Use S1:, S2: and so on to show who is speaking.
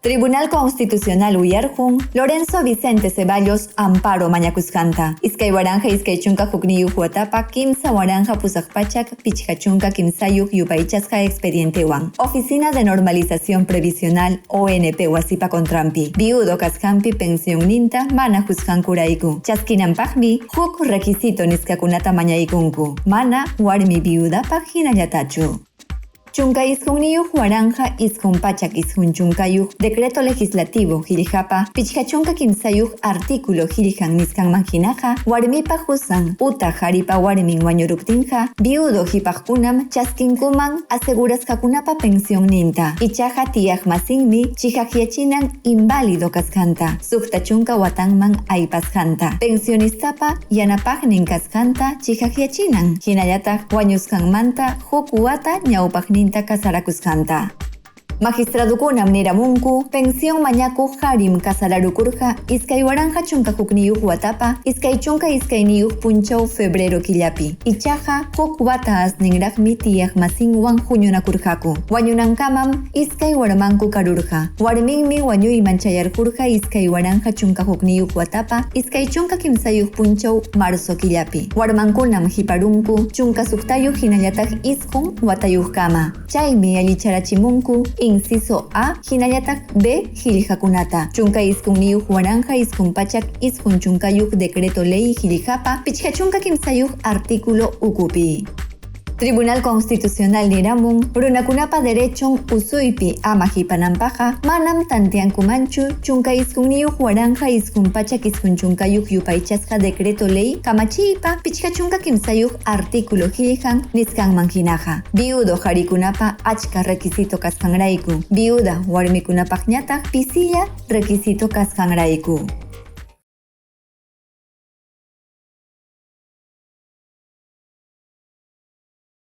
S1: Tribunal Constitucional uyarqun Lorenzo Vicente Ceballos amparo mañakusqanta. 2021 watapa 3853 yupaychasqa expedientewan. Oficina de Normalización Previsional ONP wasipa contranpi. Viudo kasqanpi pensionninta mana qusqankurayku. Chaskinanpaqmi huk requisito nisqakunata mañaykunku. Mana warmi viudapaq hinallatachu. 19990 Decreto Legislativo qillqapa 53 artículo qillqan nisqanman hinaqa warmipa qusan utaq qharipa warmin wañuruptinqa viudo qhipaqkunam chaskinkuman asegurasqakunapa pensionninta, ichaqa tiyaqmasinmi chiqaqyachinan inválido kasqanta, 60 watanman aypasqanta, pensionistapa yanapaqnin kasqanta chiqaqyachinan, hinallataq wañusqanmanta huk wata ñawpaqninta kasarakusqanta. Magistradukunam niramunku pensión mañakuq qarim kasararukurqa 2011 watapa 22 punchaw febrero killapi. Ichaqa huk wata asninraqmi tiyaqmasinwan huñunakurqaku. Wañunankamam iskay warmanku karurqa. Warminmi wañuyman chayarqurqa 2011 watapa 23 punchaw marzo killapi. Warmankunam hiparunku 16 hinallataq 9 watayuqkama. Chaymi allicharachimunku inciso A hinallataq B qillqakunata. 19 990 Decreto Ley qillqapa 53 artículo ukupi. Tribunal Constitucional niramun runakunapa derechon usuypi ama hipananpaqqa manam tantiankumanchu 19 990 yupaychasqa Decreto Ley kamachiypa 53 artículo qillqan nisqanman hinaqa. Viudo qharikunapa achka requisito kasqanrayku, viuda warmikunapaqñataq pisilla requisito kasqanrayku.